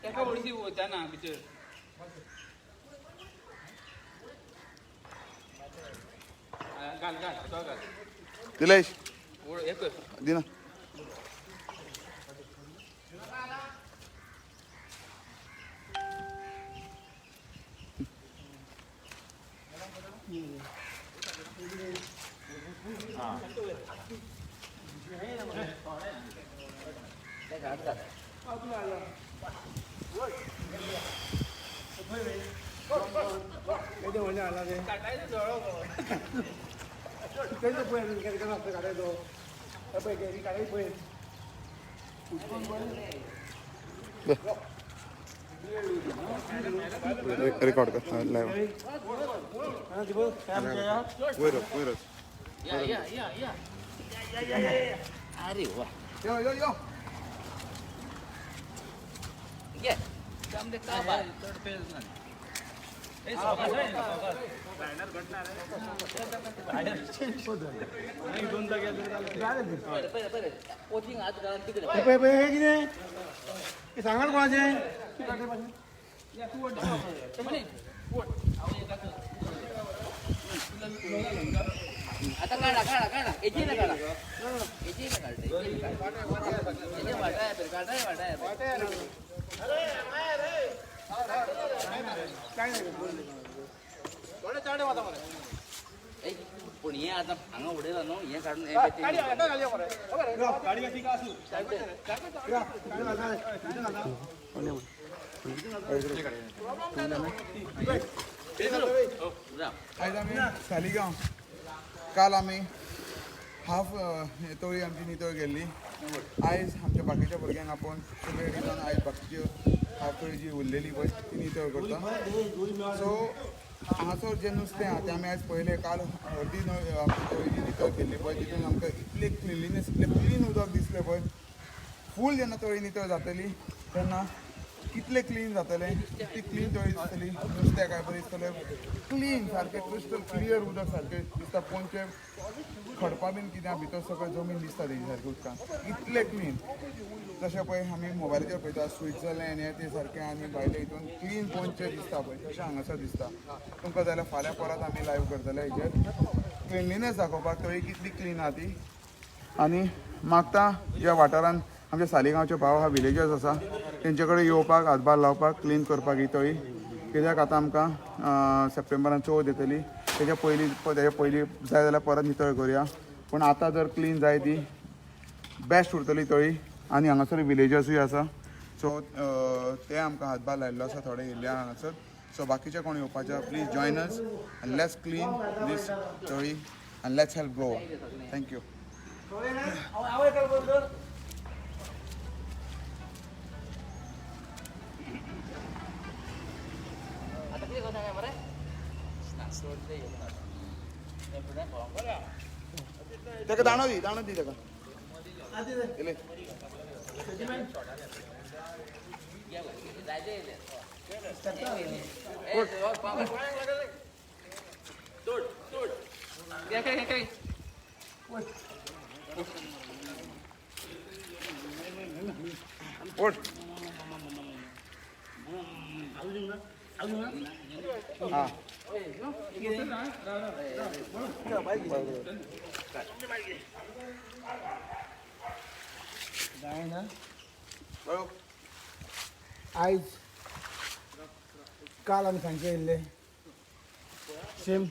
तेका उडशी वताना भितर. घाल घाल तो घाल. दिलेश. हे कर. दिना. रेकॉर्ड कर लाईव्ह. वयर वयरच. या या या या. अरे वा. यो यो यो. घे. सामने का बा. बरं बरं बरं कोचिंग आज घालून तिकडे. पळय पळय, हे कितें हे सांगाल कोणाचें? आता काढा काढा काढा, एजी ना काढा, एजी ना काढता, एजी ना काढता. एजी वाटाय बरं, काढाय वाटाय बरं. ए, पूण हें आतां हांगा उडयलां न्हू, हें काडून हें आयज आमी सालिगांव. काल आमी हाफ तळी आमची नितळ केल्ली. आयज आमच्या बाकीच्या भुरग्यांक आपोवन सगळे रेडी जावन आयज बाकीच्यो हाफ तळी जी उरलेली पळय ती नितळ करता. सो हांगासर जें नुस्तें आहा तें आमी आयज पळयलें. काल अर्दी न्हय आमची तळी जी नितळ केल्ली पळय, तितून आमकां इतली क्लिनलीनेस, इतलें क्लीन उदक दिसलें पळय. फूल जेन्ना तळी नितळ जातली तेन्ना कितलें क्लीन जातलें, कितली क्लीन तळी दिसतली, नुस्त्याक काय बरें दिसतलें, क्लीन सारकें क्रिस्टल क्लियर उदक सारकें दिसता. पोंचे खडपां बीन कितें आहा भितर सगळें जमीन दिसता तेजी सारकें उदकान, इतलें क्लीन. जशें पळय आमी मोबायलाचेर पळयता स्विट्झर्लंड हें तें सारकें, आनी भायले हितून क्लीन पोंचे दिसता पळय, तशें हांगासर दिसता. तुमकां जाल्यार फाल्यां परत आमी लायव करतले हेचेर, क्लिनलीनेस दाखोवपाक, तळी कितली क्लीन आहा ती. आनी मागता ज्या वाठारान आमच्या सालिगांवचे भाव आहा, विलेजर्स आसा, तेंचे कडेन येवपाक, हातभार लावपाक, क्लीन करपाक ही तळी. कित्याक आतां आमकां सप्टेंबरान चवथ येतली, तेच्या पयलीं जाय जाल्यार परत नितळ करुया, पूण आतां जर क्लीन जाय ती बेस्ट उरतली तळी. आनी हांगासर विलेजर्सूय आसा, सो ते आमकां हातभार लायिल्लो आसा थोडे येयल्ले हांगासर. सो बाकीचे कोण येवपाचे, please join us and let's clean this तळी and let's help Goa. Thank you. आतां कितें करता काय मरे ना सोड दे हें फुडें भोंवपाक. ताका दाणो दी, दाणो दी ताका. इले. जायते येयले. ए, तोड तोड घे घे घे. ओठ. हा. जायना. बरोबर. आयज काल आमी सांजचे येयल्ले सेम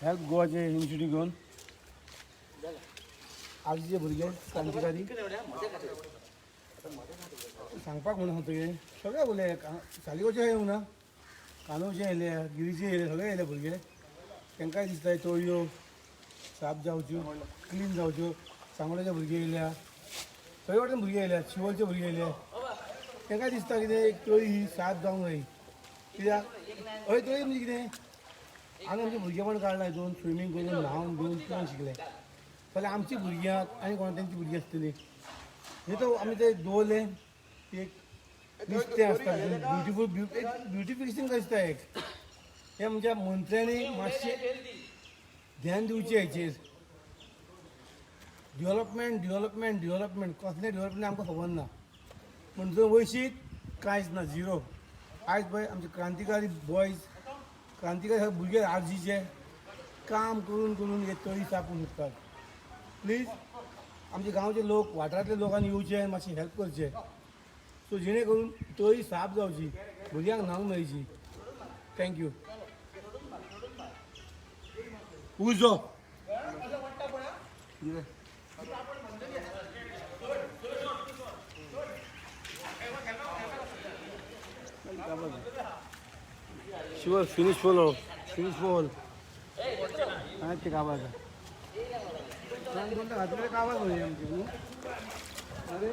हेल्प गोवाचे इनिशिएटीव घेवन. आजचे भुरगे क्रांतिकारी सांगपाक म्हणून सांगता की सगळे उरले, सालिगांवचे येवंक ना, कांदोळचे येयले, गिरीचे येयले, सगळे येयले भुरगे. तांकांय दिसता तळयो साफ जावच्यो, क्लीन जावच्यो. सांगोड्याचे भुरगे येयल्या, सगळे वाटेन भुरगे येयल्या, शिवोलचे भुरगे येयले. तांकां दिसता कितें, एक तळी ही साफ जावंक जाय. कित्याक हय तळी म्हणजे कितें, आमी आमचें भुरगेपण काडलां हितून, स्विमींग करून, न्हांवन बिवन पिवन शिकले. जाल्यार आमची भुरगीं आहात आनी कोण तेंची भुरगीं आसतलीं. न्ही तो आमी ते दवरलें एक नुस्तें आसता, ब्युटिफूल, एक ब्युटिफिकेशन दिसता एक. हें आमच्या मंत्र्यांनी मातशें ध्यान दिवचें हेचेर. डेवलपमेंट डेवलपमेंट डेवलपमेंट, कसलें डेवलपमेंट आमकां खबर ना, पूण जर वयशीत कांयच ना, झिरो. आयज पळय आमचे क्रांतिकारी बॉयज, क्रांतिकारी भुरगे आरजीचे काम करून करून हे तळी साफ करून सोदतात. प्लीज आमचे गांवचे लोक, वाठारांतले लोकांनी येवचे आनी मातशें हेल्प करचें, सो जेणे करून तळी साफ जावची, भुरग्यांक न्हावंक मेळची. Thank you. उजो. शिवर फिनिश बोल, फिनिश बोल. काय ते काबाज दोन घातलेले काबाज म्हणजे आमचे न्हू. अरे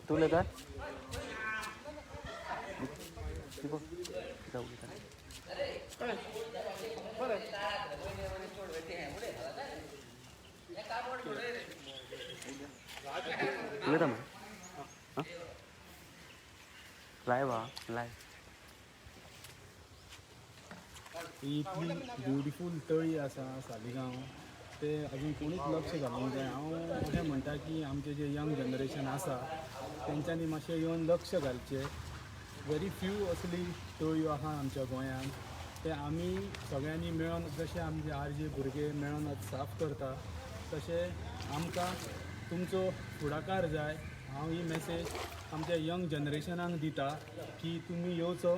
तू उलयता जाऊ. उलयता मरे. लायव्ह हा, लायव्ह. ही इतली ब्युटिफूल तळी आसा सालिगांव, ते अजून कोणीच लक्ष घालूंक जाय. हांव अशें म्हणटा की आमचें जें यंग जनरेशन आसा तेंच्यांनी मातशें येवन लक्ष घालचें. व्हेरी फ्यू असली तळयो आहा आमच्या गोंयांत, ते आमी सगळ्यांनी मेळोन, जशे आमचे आरजे भुरगे मेळोन आज साफ करता तशें आमकां तुमचो फुडाकार जाय. हांव ही मॅसेज आमच्या यंग जनरेशनाक दिता की तुमी येवचो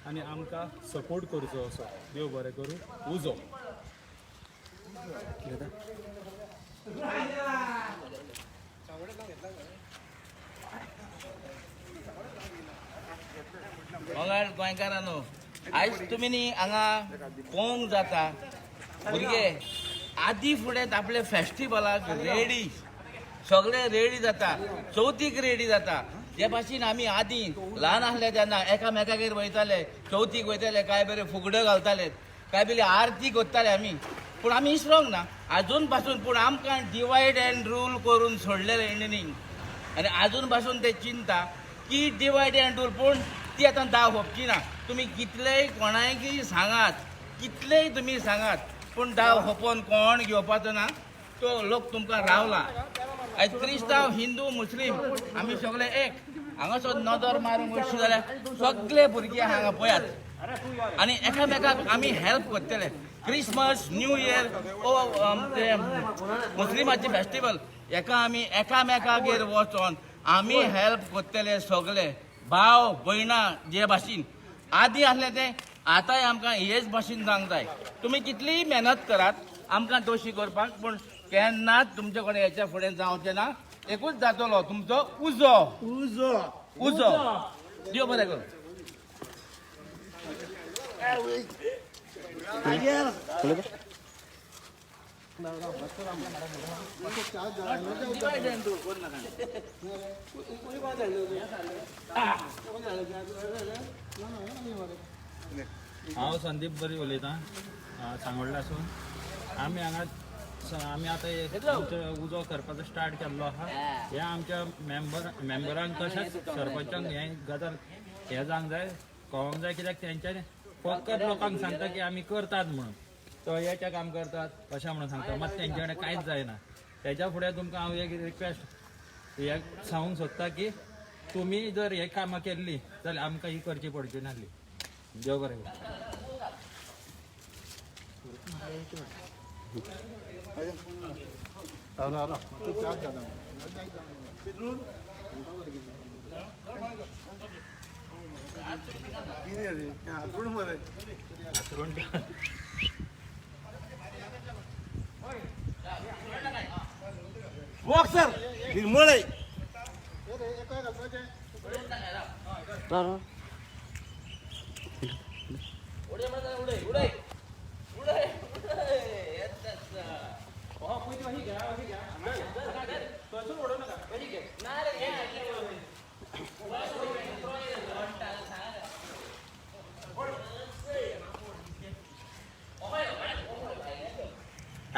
आनी आमकां सपोर्ट करचो असो. देव बरें करूं. उजो. मंगळ गोंयकारांनो, आयज तुमी न्ही हांगा पळोवंक जाता भुरगे आदी फुडें आपले फेस्टिवलाक रेडी, सगळे रेडी जाता, चवथीक रेडी जाता. जे भाशेन आमी आदी ल्हान आसले तेन्ना एकामेकागेर वयताले, चवथीक वयताले, काय बरे फुगड्यो घालताले, काय बरी आरती करताले आमी. पूण आमी इसरोंक ना आजून पासून. पूण आमकां डिवायड अँड रूल करून सोडलेले इंडियनीक, आनी आजून पासून ते चिंता की डिवायड अँड रूल, पूण ती आतां दाव होपची ना. तुमी कितलेय कोणायकय सांगात, कितलेय तुमी सांगात, पूण दाव होपोवन कोण घेवपाचो ना. तो लोक तुमकां रावला. आयज क्रिस्तांव, हिंदू, मुस्लीम आमी सगळे एक. हांगासर नदर मारूंक वचशी जाल्यार सगळे भुरगे हांगा पळयात आनी एकामेकाक आमी हेल्प करतले. क्रिसमस, न्यू इयर ओ ते मुस्लिमाचे फेस्टिवल, हेका आमी एकामेकागेर वचोन आमी हेल्प करतले सगळे भाव भयणां जे भाशेन आदी आसले ते आतांय आमकां हेच भाशेन जावंक जाय. तुमी कितलीय मेहनत करात आमकां दोशी करपाक, पूण केन्नाच तुमचे कडेन हेच्या फुडें जावचें ना. एकूच जातलो तुमचो उजो. उजो. उजो. देव बरें करूं. हांव संदीप बरी उलयतां सांगोल्डासून. आमी हांगा आमी आतां आमचो उजो करपाचो स्टार्ट केल्लो आहा. हे आमच्या मेंबरांक तशेंच सरपंचांक हें गजाल हें जावंक जाय, कळोंक जाय, कित्याक तेंच्यांनी फकत लोकांक सांगता की आमी करतात म्हणून, तळयाचें काम करतात अशें म्हणून सांगता, मात तेंचे कडेन कांयच जायना. तेच्या फुडें तुमकां हांव एक रिक्वेस्ट हे सांगूंक सोदता की तुमी जर हे कामां केल्लीं जाल्यार आमकां ही करची पडची नासली. देव बरें करूं. कितें रे हातरूण मरे. बॉक्सर निर्मळे.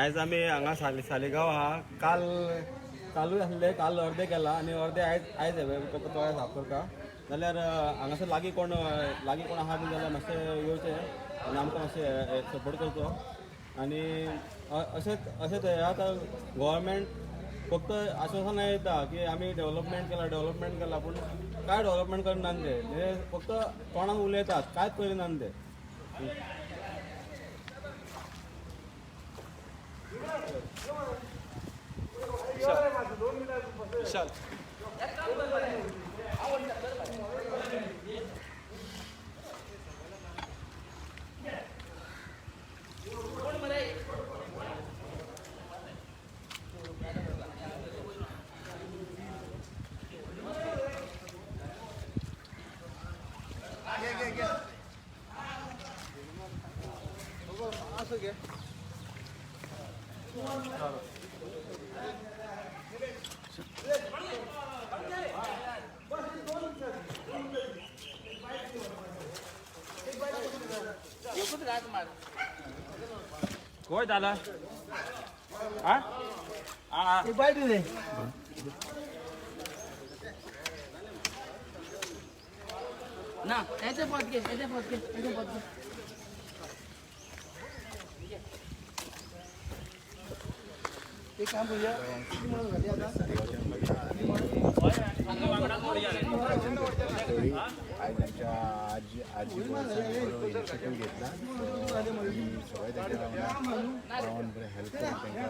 आयज आमी हांगा सालिगांव आहा. काल कालूय आसले, काल अर्दे केला आनी अर्दे आयज आयज तोळ्या साफ करता. जाल्यार हांगासर लागीं कोण आहा बी जाल्यार मातशें येवचें आनी आमकां मातशें सपोर्ट करचो. आनी अशेंच अशेंच आतां गोवोरमेंट फक्त आश्वासनां दिता की आमी डेवलपमेंट केला, पूण कांय डेवलपमेंट करना ते, फक्त तोंडान उलयतात, कांयच करिनात ते. एकूच रात मार. खंय जाला? हा एक बायट रे. ना तेचे पद घे, तेचे पद घे, तेचे पद घे. एक काम करूया. तळी आयज आमच्या आजी आजी इनिशिएटीव घेतला आनी सगळे तांच्या वांगडा रावन बरें हेल्प करून तांकां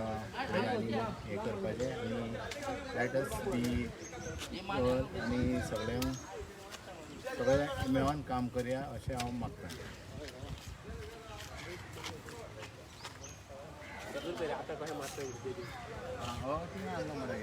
फुडें आनी हें करपाचें. आनी let us B आनी सगळ्यांक सगळे मेळोन काम करया अशें हांव मागता. हय थिंगा हाडलो मरे.